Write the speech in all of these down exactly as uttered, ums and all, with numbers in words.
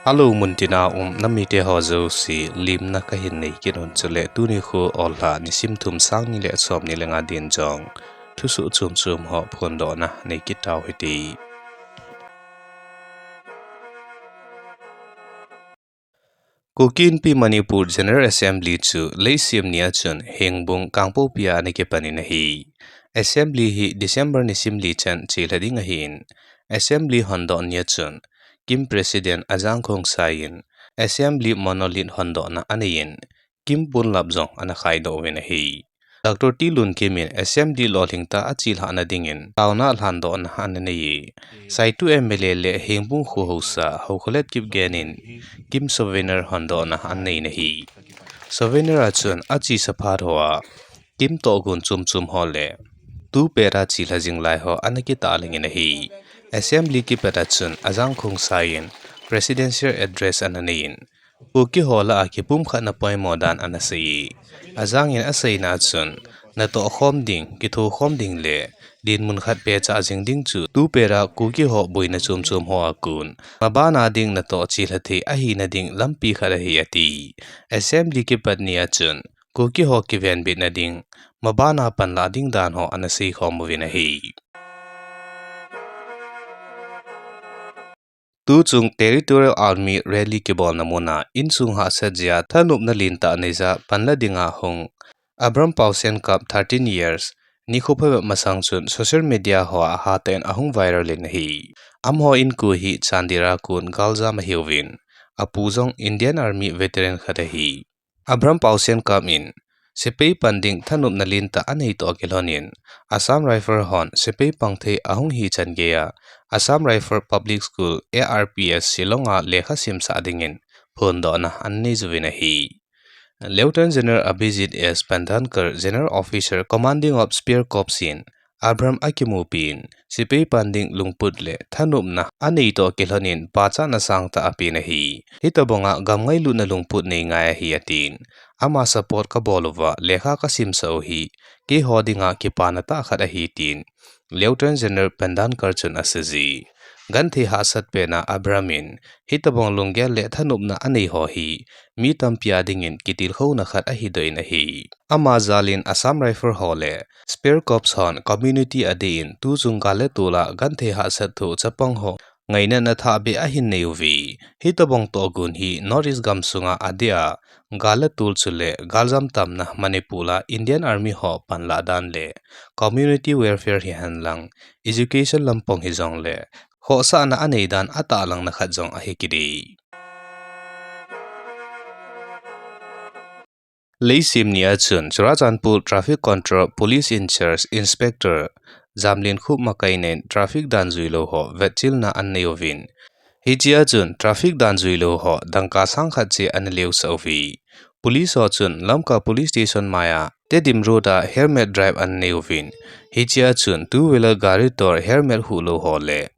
Hello, muntina um namite ho jouse, limna kahin nei kit un, chule tuni kho Ollha nisim thum, sang ni le som ni le nga din jong thusoh chom chom ho phondohna nei kit tau hite. Kuki Inpi Manipur General Assembly chu leiset nia chun Hengbung Kangpokpi a ana kipan in ahi. Assembly hi December nisim li chan chelha ding ahin, Assembly hondoh nia chun KIM President Ajang Khongsai in Assembly Monolith hondohna anei in, KIM ponlap jong ana khaidoh uvin ahi. Doctor T Lunkim in Assembly lolhing tah a chelhahna dingin taona lhandohna ana nei e. Saitu M L A le Hengbung kho haosa Haokholet Kipgen in KIM souvenir hondohna ana nei in ahi. Souvenir a chun achesa phat hoa KIM tohgon chom chom ho le tu pet a chelha jing lai ho ana kitah lhing in ahi. Assembly kipat a chun Ajang Khongsai in Presidential Address ana nei in, Kuki ho lah a kipumkhatna poimo dan ana sei e. Ajang in aseina a chun, natoh khom ding, kitho khom ding le dinmun khat pehcha jing ding chu tu pet a Kuki ho boina chom chom ho a kon maban a ding natoh chelha thei ahina ding lampi khat ahi, ati. Assembly kipat nia chun Kuki ho kivenbitna ding, maban a panlah ding dan ho ana seikhom uvin ahi. Tuchung Territorial Army Rally kibolna mun a insung hahsat jeh a thanopna lentah neija panla dinga hung Abram Paosen Cup thirteen years nikho phabep masang chun social media hoa hatah in ahung viral in ahi. Amaho inko hi Chandel a kon galjam ahiuvin, apu jong Indian Army veteran khat ahi. Abram Paosen Cup in sepai pan ding thanopna lentah anei toh kilhon in, Assam Rifle hon sepai pang thei ahung hi chan geiya Assam Rifle Public School, A R P S, Shillong a lekha simsah dingin phondohna anei uvin ahi. Lieutenant General Abhijit S Pandhankar, General Officer, Commanding of Spear Corps in Abram akimupi in, sepai pan ding lungput le thanopna anei toh kilhon in pachatna sangtah apen ahi. Hitobanga gam ngailutna lungput nei ngai ahi, atin. Ama support kabol uva lekha kasimsah u hi keiho dinga kipana tah khat ahi, tin Lieutenant General Pandhankar chun asei e. Genthei hahsat pen a Abram in hitobang lunggel le thanopna anei ho hi mi tampi a dingin kitilkhouna khat ahidoh in ahi. Ama jal in Assam Rifle ho le Spear Corps hon community adeh in tuchung gal le tol a genthei hahsat thoh chapang ho ngainatna thahbeh ahin nei uve. Hitobang tohgon hi North East gamsunga adeh a gal le tol chule galjam tamna Manipur a Indian Army ho panlah dan le community welfare hihen lang education lampang hijongle khohsahna anei dan atahlangna khat jong ahi kit e. Leiset nia chun Churachandpur Traffic Control Police in-charge Inspector Jamlinkhup Makainen traffic dan juilou ho vetchilna anei uvin, hichea chun traffic dan juilou ho dangka sang khat cheh ana leusah uve. Police ho chun Lamka Police Station maiya Tedim Road a helmet drive anei uvin, hichea chun two wheeler gari toh helmet khuh lou ho le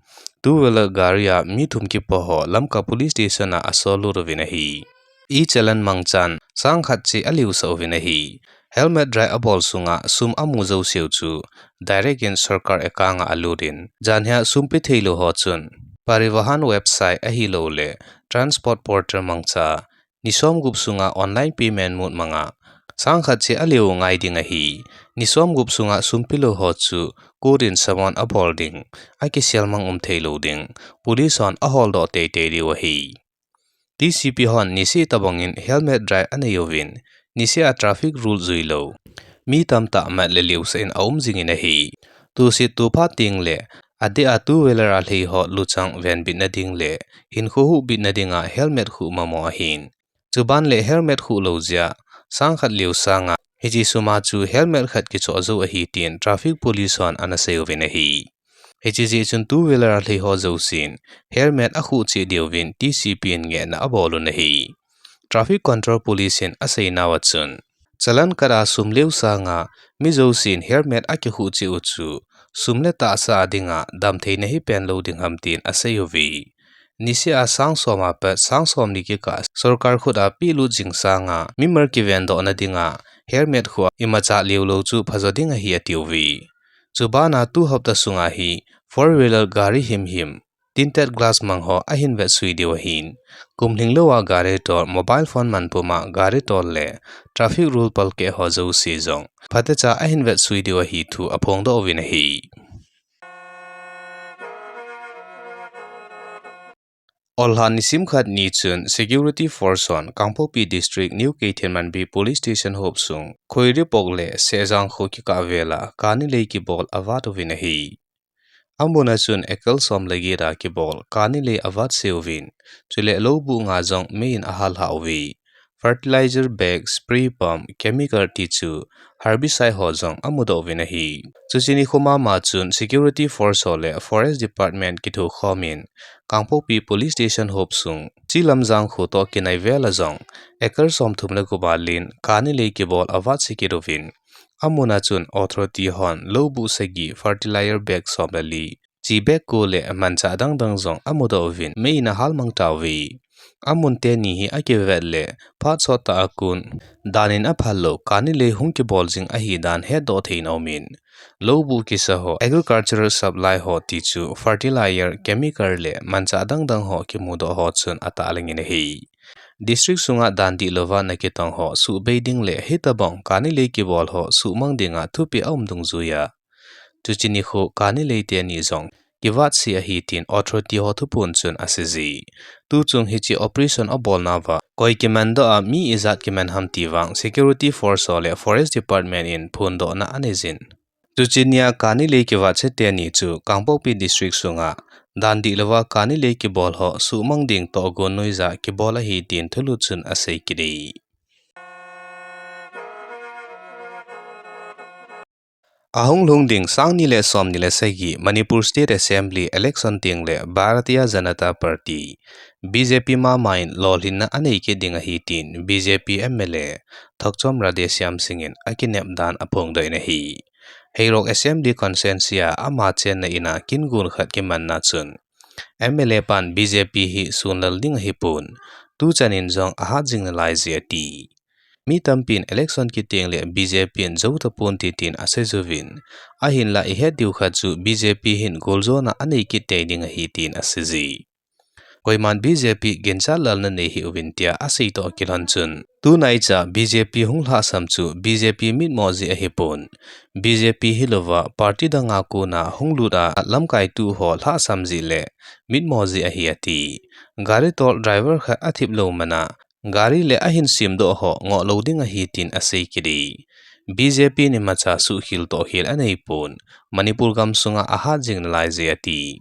two wheeler gari a mi thum kipo ho Lamka Police Station a asol lut uvin ahi. E-challan mangchan sang khat cheh aleusah uvin ahi. Helmet drive abol sunga sum amu jouseu chu direct in sorkar account a alut in, janhia sum pe theilou ho chun Parivahan website ahilouleh transport portal mangcha ni somgup sunga online payment mode manga sang khat cheh aleu ngai ding ahi. Ni somgup sunga sum pelou ho chu court in summon abol ding, akisel mang um theilou ding, police hon aholdoh teitei diu ahi. T C P hon niseh tobangin helmet drive anei uvin, niseh a traffic rule juilou mi tamtah mat le leusah in aum jingin ahi. Tusit tuphat tengle adeh a two wheeler a lhei ho luchang venbitna ding le hinkho huhbitna dinga helmet khuh mamo ahin, chuban le helmet khuh lou jeh a sang khat leu sanga hiche suma chu helmet khat kichoh jou ahi, tin traffic police hon ana sei uvin ahi. Hiche jeh chun two wheeler a lhei ho jousen helmet akhuh cheh diuvin T C P in ngehna abol un ahi. Traffic Control Police in aseinauva chun, challan kat a sum leu sanga mi jousen helmet akikhuh cheh u chu sum le tahsa a dinga damtheina hipen lou ding ham, tin asei uve. Niseh a sang som a pat sang somni kikah sorkar khut a pehlut jing sanga mimal kivendohna dinga helmet khuh a imacha leulou chu phajo ding ahi, atiuve. Chubana tu hapta sunga hi four wheeler gari himhim tinted glass mang ho ahin vetsui diu ahin, kum lhinglou a gari tol, mobile phone man puma gari tol le traffic rule palkeh ho jouse jong phatecha ahin vetsui diu ahi thu aphongdoh uvin ahi. Olha nisim khat ni chun security force hon Kangpokpi District New Keithelmanbi Police Station hop sung Khoiripok le Sehjang kho kikah vela kani lei kibol avat uvin ahi. Amuna chun acre som le get a kibol kani lei avat se uvin, chule loubuh nga jong mei in ahal lha uve. Fertilizer bag, spray pump, chemical tichu herbicide ho jong amudoh uvin ahi. Chuche nikho mama chun security force ho le forest department kithokhomin Kangpokpi Police Station hop sung Chilamjang kho toh kinai vela jong acre somthum le gup a lin kani lei kibol avat se kit uvin, amuna chun authority hon loubuh sagi, fertilizer bag som le li, chi bag ko le manchah dangdang jong amudoh uvin mei in ahal mang tauve. Amun teni hi akivet le phat sottah a kon dan in aphal lou kani lei hung kibol jing ahi dan hetdoh thei in aumin, loubuh kisa ho, agricultural supply ho tichu fertilizer, chemical le manchah dangdang ho kimudoh ho chun atah lengin ahi. District sunga dan dihlouva ana kitong ho suhbei ding le hitobang kani lei kibol ho suhmang dinga thupeh aum dungjuiya, chuche nikho kani lei teni jong kivat se ahi tin authority ho thuphon chun asei ji. Tuchung hiche operation abolnauva koi kimandoh a mi ijat kiman ham ti vang security force ho le forest department in phondohna anei jin. Chuche nia kani lei kivat se teni chu Kangpokpi District sunga dan dihlouva kani lei kibol ho suhmang ding tohgon noija kibol ahi tin thulhut chun asei kit e. Ahung lhung ding sang ni le som ni le sagi Manipur State Assembly election tengle Bharatiya Janata Party, B J P mama in lolhinna anei kit ding ahi tin B J P M L A Thokchom Radheshyam Singh in akinep dan aphongdoh in ahi. Heirok Assembly Constituency a ama chenna in a kin gon khat kimanna chun M L A pan B J P hi sunlel ding ahipon, tuchan in jong ahat jing nalai jeh ati. Mi tampin election kit tengle B J P in jou taponte tin asei juvin, ahinla ihet diu khat chu B J P hin goljona anei kit tei ding ahi tin asei ji. Koiman B J P ginchat lalna nei hih uvin tia asei toh kilhon chun, tunaicha B J P hung lhahsam chu B J P mitmo jeh ahipon, B J P hilouva party danga kona hung lut a lamkai tuho lhahsam jeh le mitmo jeh ahi ati. Gari tol driver khat athip lou mana gari le ahin semdoh ho ngoh lou ding ahi tin asei kit e. B J P in imacha suhkhel tohkhel aneipon, Manipur gamsunga ahat jing nalai jeh ati.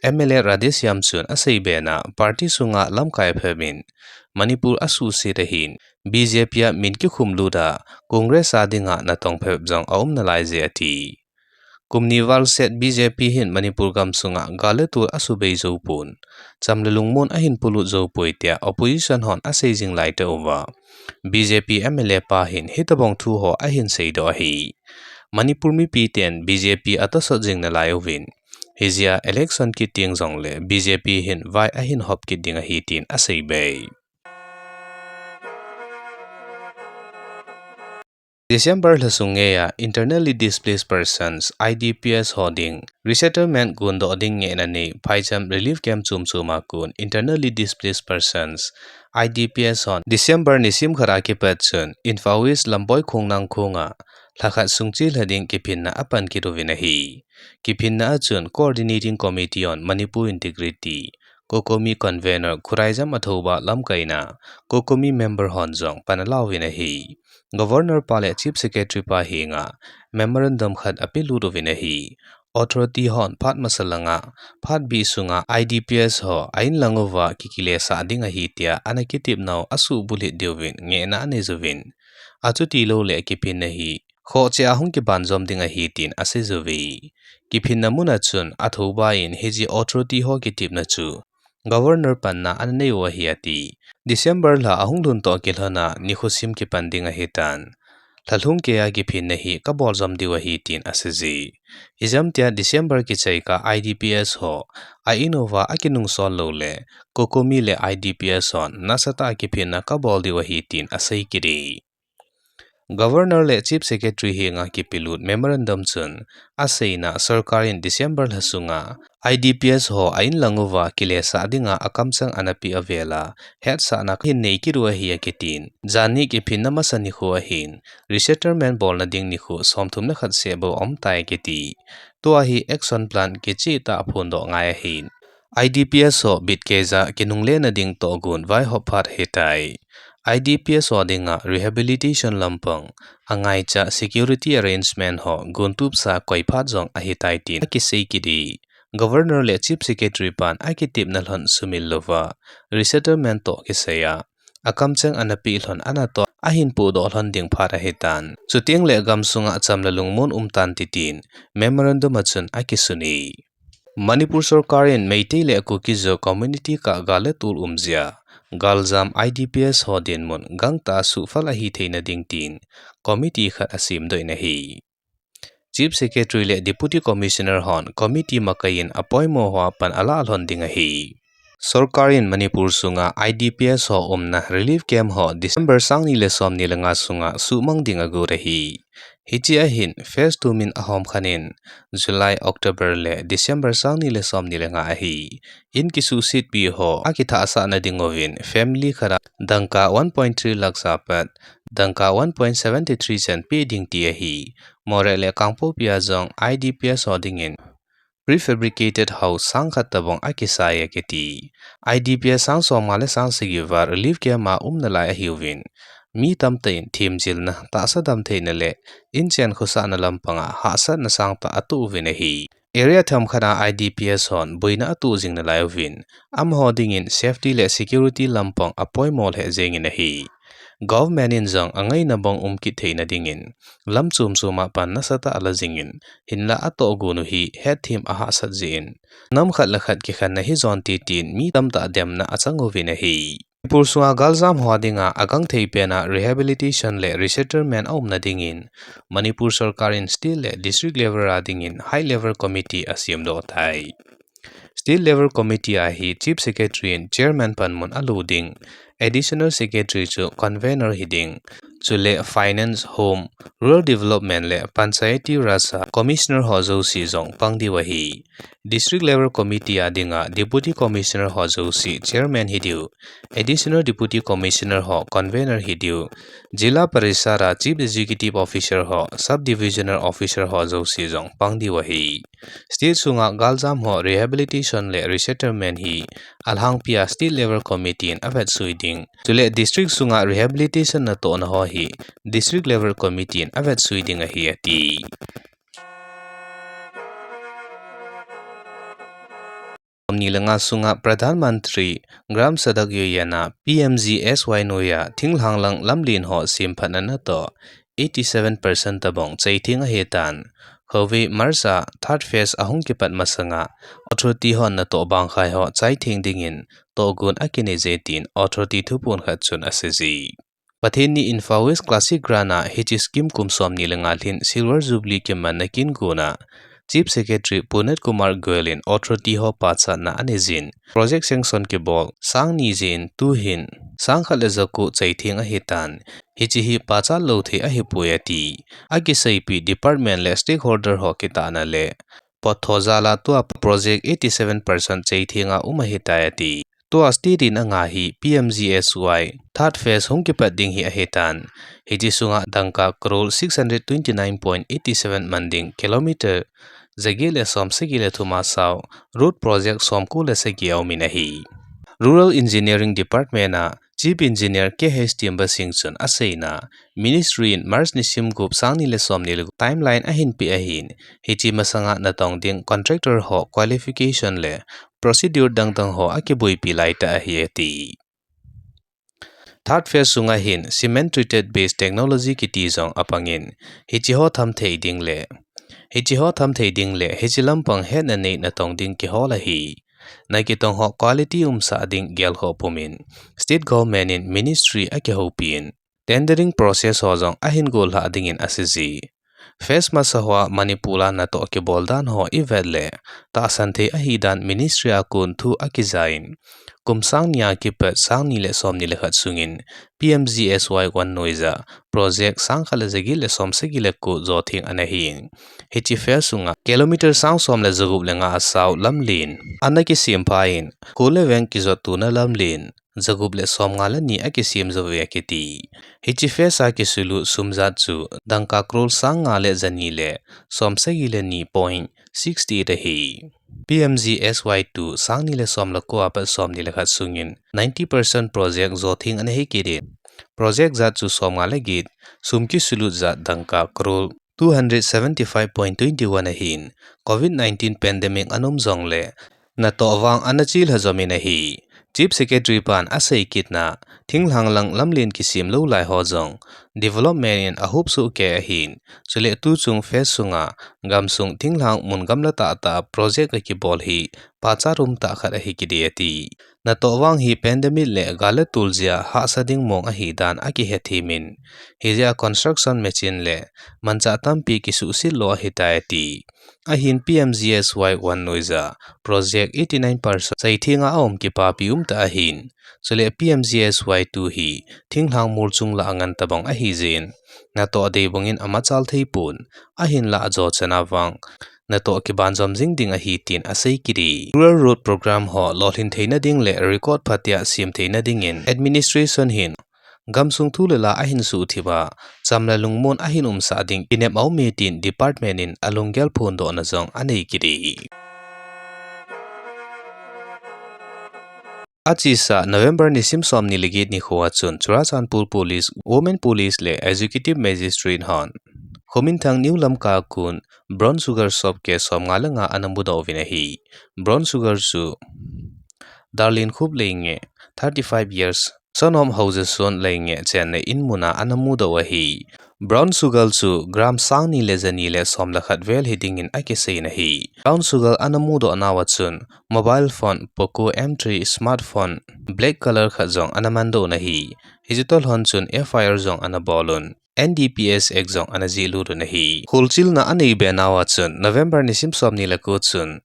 M L A Radheshyam chun asei bena party sunga lamkai phep in Manipur asuhset ahin, B J P a min kikhum lut a Congress a dinga natong phep jong aum nalai jeh ati. Kum ni val set B J P hin Manipur gamsunga gal le tol asubei joupon, cham le lungmon ahin polut joupoi tia opposition hon asei jing laitauva, B J P M L A pa hin hitobang thuho ahin seidoh ahi. Manipur mipiten B J P atosot jing nalai uvin, hijeh a election kit teng jongle B J P hin vai ahin hop kit ding ahi tin asei bei. December lha sung ngeia Internally Displaced Persons, I D P S ho ding resettlement gondoh ding ngehna nei phaicham relief camp chom choma kon Internally Displaced Persons, I D P S hon December nisim khat a kipat chun Imphal West Lamboi Khongnang khonga lha khat sung chelha ding kiphinna apan kit uvin ahi. Kiphinna a chun Coordinating Committee on Manipur Integrity, COCOMI Convener Khuraijam Athouba lamkaina, COCOMI member hon jong pan alauvin ahi. Governor pa le Chief Secretary pa henga memorandum khat apelut uvin ahi. Authority hon phat masa langa, phat bih sunga I D P S ho a-in lang uva kikilesah ding ahi tia ana kitepnau asuhbulhit diuvin ngehna anei uvin. Achuti louleh kiphinna hi khoh cheh a hung kiban jom ding ahi tin asei uve. Kiphinna muna chun Athouba in hiche authority ho kitepna chu Governor panna ana nei u ahi ati. December lha ahung lhun toh kilhona nikho sim kipan ding ahitan. Lha lhung keiya kiphinna hi kabol jom diu ahi tin asei ji. Ijemtia December kichai kah I D P S ho a-in uva akinungsol louleh, COCOMI le I D P S hon nasatah a kiphinna kabol diu ahi tin asei kit e. Governor le Chief Secretary henga kipelut memorandum chun aseina, sorkar in December lha sunga I D P S ho a-in lang uva kilesah dinga akamcheng ana pe avel a, hetsahna kahin nei kit u ahi akitin. Jan ni kiphinna masa nikho ahin, resettlement bolna ding nikho somthum le khat seh bou aumtai akiti. Tua hi action plan kichehtah aphondoh ngai ahin. I D P S ho bitkeija kinungle na ding tohgon vaihop phat ahitai. I D P S ho dinga rehabilitation lampang angaicha security arrangement ho gontupsa koi phat jong ahitai tin akisei kit e. Governor le Chief Secretary pan akitepna lhon sumil louva, resettlement toh kisaiya akamcheng ana pe lhon ana toh ahin pohdoh lhon ding phat ahitan. Chuteng le gamsunga cham le lungmon umtan titin memorandum a chun akisun e. Manipur sorkar in Meitei le Kuki-Zo community kah gal le tol um jeh a galjam I D P S ho dinmun gangtah a suhphal ahi theina ding tin committee khat asemdoh in ahi. Chief Secretary le Deputy Commissioner hon committee makai in apoimo hoa pan alah lhon ding ahi. Sorkar in Manipur sunga I D P S ho umna relief camp ho December sangni le somni le nga sunga suhmang ding agot ahi. Hiche ahin phase two min ahom khan in July, October le December sangni le somni le nga ahi. In kisuhsetpi ho akithahsahna ding uvin family khat a dangka one point three lakh apat, dangka one point seven three chan pe ding ti ahi. Moreh le Kangpokpi a jong I D P S ho dingin prefabricated house sang khat tabang akisai akiti. I D P S sang somnga le sang sagi uva relief camp a umna lai ahiuvin, mi tamtah in themjilna, tahsa damtheina le inchen khosahna lampanga hahsatna sangtah atoh uvin ahi. Area themkhat a I D P S hon boina atoh jing nalai uvin, amaho dingin safety le security lampang apoimo lheh jengin ahi. Government in jong angaina bang um kit theina dingin lam chom chom a pan nasatah ala jingin, hinlah atohgon u hi hetthem ahahsat jeh in, nam khat le khat kikhenna hijon titin mi tamtah demna achang uvin ahi. Manipur sunga galjam ho dinga agangthei pen a rehabilitation le resettlement aumna dingin Manipur sorkar in state le district level a dingin high level committee asemdoh tai. State level committee a hi Chief Secretary in chairman panmun alo ding, Additional Secretary chu convener hiding, chule Finance, Home, Rural Development le Panchayati Raj a commissioner ho jouse jong pang diu ahi. District level committee a dinga Deputy Commissioner ho jouse chairman hidiu, Additional Deputy Commissioner ho convener hidiu, Zilla Parishad a Chief Executive Officer ho, Sub Divisional Officer ho jouse jong pang diu ahi. State sunga galjam ho rehabilitation le resettlement hi alhangpi a state level committee in avetsui ding, chule district sunga rehabilitation natohna ho hi district level committee in avetsui ding ahi ati. Somni le nga sunga Pradhan Mantri Gram Sadak Yojana, P M G S Y noiya thinglhang lang lamlen ho semphatna natoh eighty seven percent tabang chaitheng ahitan. Khove March a third phase ahung kipat masanga authority hon natoh bangkhai ho chaitheng dingin tohgon akinei je tin authority thuphon khat chun aseije. Pathen ni in Imphal West Classic Grant a hiche scheme kum somni le nga lhin Silver Jubilee kimanna kin kona Chief Secretary Puneet Kumar Goel in authority ho pachatna aneijin, project sanction kibol sang ni jin tuhin sang khat le jako chaitheng ahitan, hiche hi pachat lou thei ahipoi ati. Akiseipi department le stakeholder ho kitahna le pot tho jal a tua project eighty seven percent chaitheng a um ahitai ati. Tua state in anga hi P M G S Y third phase hung kipat ding hi ahitan. Hiche sunga dangka crore six hundred twenty nine point eighty seven man ding kilometer jaget le som sagi le thum a sao road project somko le sagi aumin ahi. Rural Engineering Department a Chief Engineer K H Timba Singh chun aseina, Ministry in March nisim gup sang ni le som ni le gup timeline ahin pe ahin, hiche masanga natong ding contractor ho qualification le procedure dangdang ho akiboipi laitah ahi ati. Third phase sunga hin cement treated base technology kiti jong apangin, hiche ho thamthei ding le, hiche ho thamthei ding le, hiche lampang hetna nei natong ding kihol ahi. Nakitong ho quality umsah ding gelkhoh pumin, state government in ministry akihoupi in, tendering process ho jong ahin gollhah dingin aseije. Phase masa hoa Manipur a natoh kibol dan ho ivet le, tahsan thei ahi dan ministry a kon thu akijai in, kum sang ni a kipat sang ni le som ni le khat sungin P M G S Y one noiya project sang khat le ja get le som sagi le ko jo theng ana hi. Hiche phase sunga kilometer sang som le ja gup le nga asao lamlen ana kisem pha in, ko le veng kijot tona lamlen ja gup le som nga le ni akisem jo uve akiti. Hiche phase a kisulut sum jat chu dangka crore sang nga le ja ni le som sagi le ni point six ti ahi. P M G S Y two sang ni le som le ko apat som ni le khat sungin ninety percent project jo theng ana hi kit in. Project jat chu som nga le get, sum kisulut jat dangka crore two hundred seventy five point twenty one ahin, Covid nineteen pandemic ana um jong le, natoh vang ana chilha jom in ahi. Chief Secretary pan asei kit na, thinglhang lang lamlen kisem lou lai ho jong development in ahop soh kei ahin, chule tuchung phase sunga gamsung thinglhang mun gamla tah tah project akibol hi pachat um tah khat ahi kit e ati. Natoh vang hi pandemic le gal le tul jeh a hahsa ding mong ahi dan akihethem in, hijeh a construction machine le manchah tampi kisuhset lou ahitai ati. Ahin P M G S Y one noiya project eighty nine percent chai theng a aum kipapi um tah ahin, chule P M G S Y two hi thinglhang mol chung lah a ngan tabang ahi jeh in, natoh dei bang in amachal thei pon, ahinlah ajo chan a vang natoh kiban jom jing ding ahi tin asei kit e. Rural road program ho lolhin theina ding le record phatea sem theina dingin administration hin gamsung thu le la ahin suhthip a, cham le lungmon ahin umsah ding kinep aume tin department in alunggel phondohna jong anei kit e. Achesa November nisim som ni le get nikho a chun Churachandpur Police, Women Police le Executive Magistrate hon Khuminthang New Lamka a kon brown sugar shop case som nga le nga ana mudoh uvin ahi. Brown sugar chu Darlene Khup Leinge, thirty five years, son of Haujeson Leinge chenna in mun a ana mudoh u ahi. Brown sugar chu gram sang ni le ja ni le som le khat vel hi dingin akisei in ahi. Brown sugar ana mudoh nauva chun mobile phone Poco M three smartphone black color khat jong ana mandoh un ahi. Hiche toh lhon chun F I R jong ana bol un, N D P S Act jong ana jihlut un ahi. Kholchilna anei be nauva chun November nisim som ni le ko chun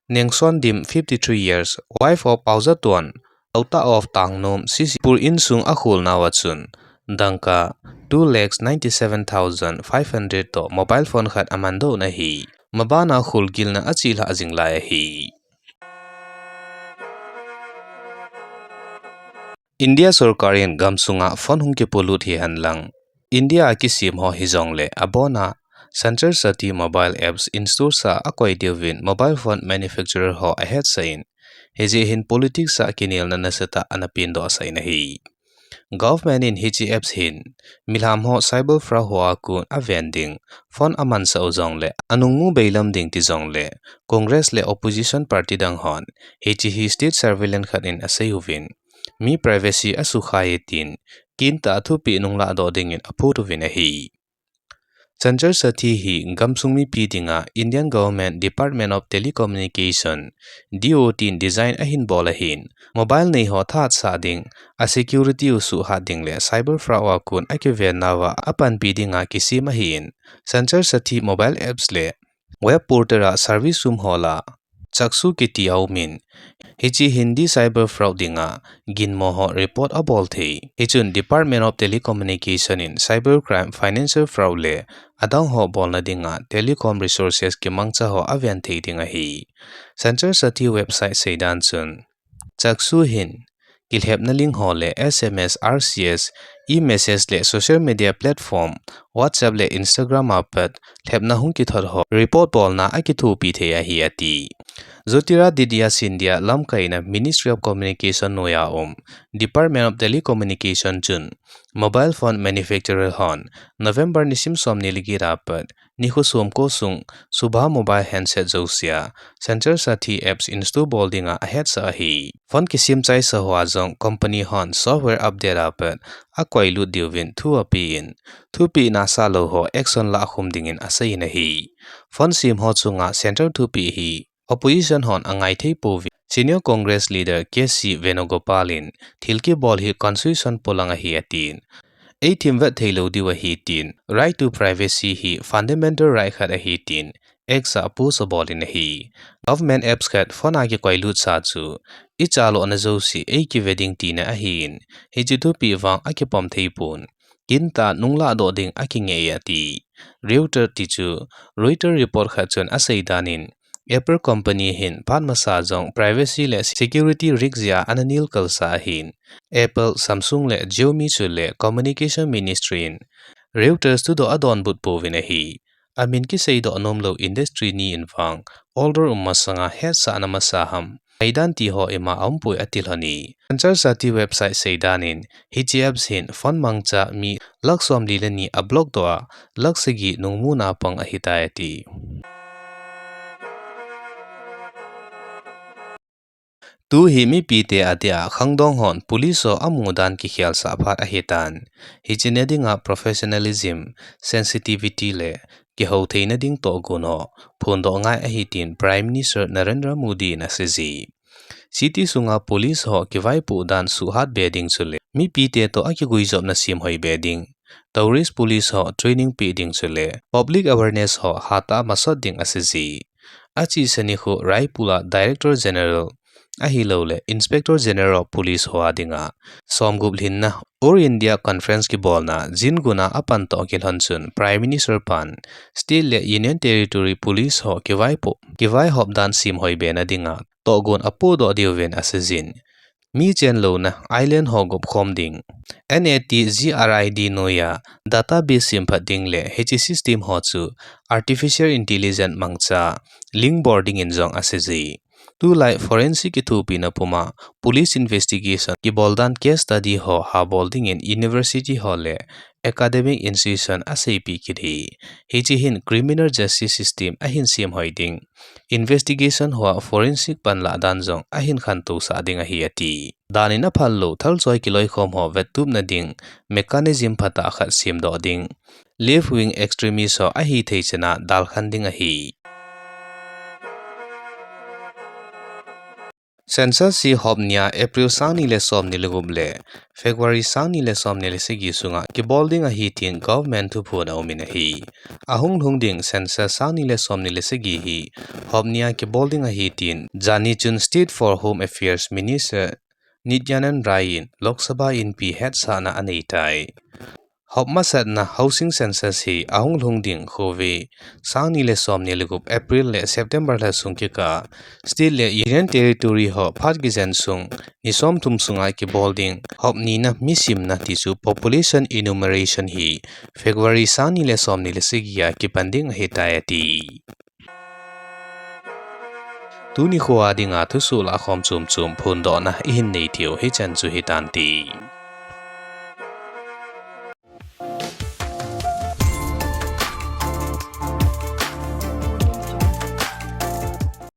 Nengson Dim, fifty three years, wife of Paojatuan, daughter of Tangnom, C C Pur insung akhol nauva chun dangka two lakhs ninety seven thousand five hundred toh mobile phone khat amandoh un ahi. Maban a kholgilna achelhah jing lai ahi. India sorkar in gamsunga phone hung kipolut hihen lang, India a kisem ho hijongle abona Sanchar Sathi mobile apps install sa akoi diuvin mobile phone manufacturer ho ahetsah in, hijeh hin politics a kinelna nasatah ana pendoh sah in ahi. Government in hiche apps hin milham ho cyber fraud hoa kon aven ding, phone amansah u jongle anungmu beilam ding ti jongle Congress le opposition party dang hon hiche hi state surveillance khat in asei uvin, mi privacy asukha e tin, kintah a thupeh nunglah doh dingin aphut uvin ahi. Sanchar Sathi hi gamsung mipi dinga Indian Government Department of Telecommunication, D O T in design ahin bol ahin, mobile nei ho thahatsah ding, a security u suhhat ding le cyber fraud a kon akiven nauva apanpi dinga kisem ahin, Sanchar Sathi mobile apps le web portal a service um ho lah a Chakshu kiti aumin, hiche hin cyber fraud dinga ginmo ho report abol thei. Hichun Department of Telecommunication in cyber crime, financial fraud le adang ho bolna dinga telecom resources kimangcha ho aven thei ding ahi. Sanchar Sathi website seidan chun, Chakshu hin kilhepna link ho le S M S, R C S, e-message le social media platform, WhatsApp le Instagram a pat lhepna hung kithot ho report bolna akithopi thei ahi ati. Jyotiraditya Scindia lamkaina Ministry of Communication noiya um Department of Telecommunication chun mobile phone manufacturer hon November nisim som ni le get a pat nikho som ko sung subha mobile handset jousea Sanchar Sathi apps install bol dinga ahetsah ahi. Phone kisem chaisa hoa jong company hon software update a pat akoilut diuvin thu apen, thupeh nasa lou ho action lahkhum dingin asei in ahi. Phone sem ho chunga central thupeh hi opposition hon angai thei pouvin, Senior Congress leader K C Venugopal in thil kibol hi constitution polang ahi atin, eithim vet thei lou diu ahi tin, right to privacy hi fundamental right khat ahi tin, X a post abol in ahi. Government apps khat phone a kikoi lut sa chu, ichalona jouse eikive ding tina ahin, hiche thupi vang akipom thei pon, kinta nunglah doh ding akingeh e ati. Reuters ti chu, Reuters report khat chun asei dan in, Apple company hin phat masa jong privacy le security risk jeh a ana nilkal sa ahin, Apple, Samsung le Xiaomi chule Communication Ministry in Reuters thudoh adonbut pouvin ahi. Amin kiseidoh nomlou industry ni in vang, order um masanga hetsahna masa ham, maidan ti ho ima aumpoi ati lhon e. Sensor Sati website sei dan in, hiche apps hin phone mangcha mi lakh somli le ni ablock doh a, lakh sagi nungmuna pang ahitai ati. Tu hi mipite adia khangdong hon police ho amu dan kikhelsah phat ahitan. Hiche ne dinga professionalism, sensitivity le kihoutheina ding tohgon ho phondoh ngai ahi tin Prime Minister Narendra Modi in aseiye. City sunga police ho kivaipoh dan suhhat be ding chule mipite toh akiguijopna semhoi be ding, tourist police ho training peh ding chule public awareness ho hatah a masot ding aseiye. Achesa nikho Raipur a Director General ahiloule Inspector General of Police ho a dinga somgup lhinna All India Conference kibolna Jingun a apantoh kilhon chun Prime Minister pan State le Union Territory Police ho kivaipoh, kivaihop dan semhoi bena dinga tohgon apohdoh diuvin aseijin. Mi chenlouna island ho gopkhom ding, NAT GRID noiya database semphat ding le hiche system ho chu artificial intelligence mangcha link bol dingin jong aseije. Tulai forensic kithopina puma police investigation kibol dan case study ho habol dingin university ho le academic institution aseipeh kit e. Hiche hin criminal justice system ahin semhoi ding, investigation hoa forensic panlah dan jong ahin khantousah ding ahi ati. Dan in aphallou thalchoi kiloikhom ho vettupna ding mechanism phatah khat semdoh ding, left wing extremist ho ahithei chana dalkhan ding ahi. Census hi hop nia April sangni le somni le gup le February sangni le somni le sagi sunga kibol ding ahi tin government thuphon aumin ahi. Ahung lhung ding census sangni le somni le sagi hi hop nia kibol ding ahi tin jani chun State for Home Affairs Minister Nityanand Rai in Lok Sabha inpi hetsahna aneitai. Hop masatna housing census hi ahung lhung ding khovi sangni le somni le gup April le September lha sung kikah a State le Union Territory ho phat kijen sung ni somthum sunga kibol ding hop nina mi simna tichu population enumeration hi February sangni le somni le sagi a kipan ding ahitai ati. Tuni khoa dinga thusoh lahkhom chomchom phondohna ihin nei theiu hichan chu hitante.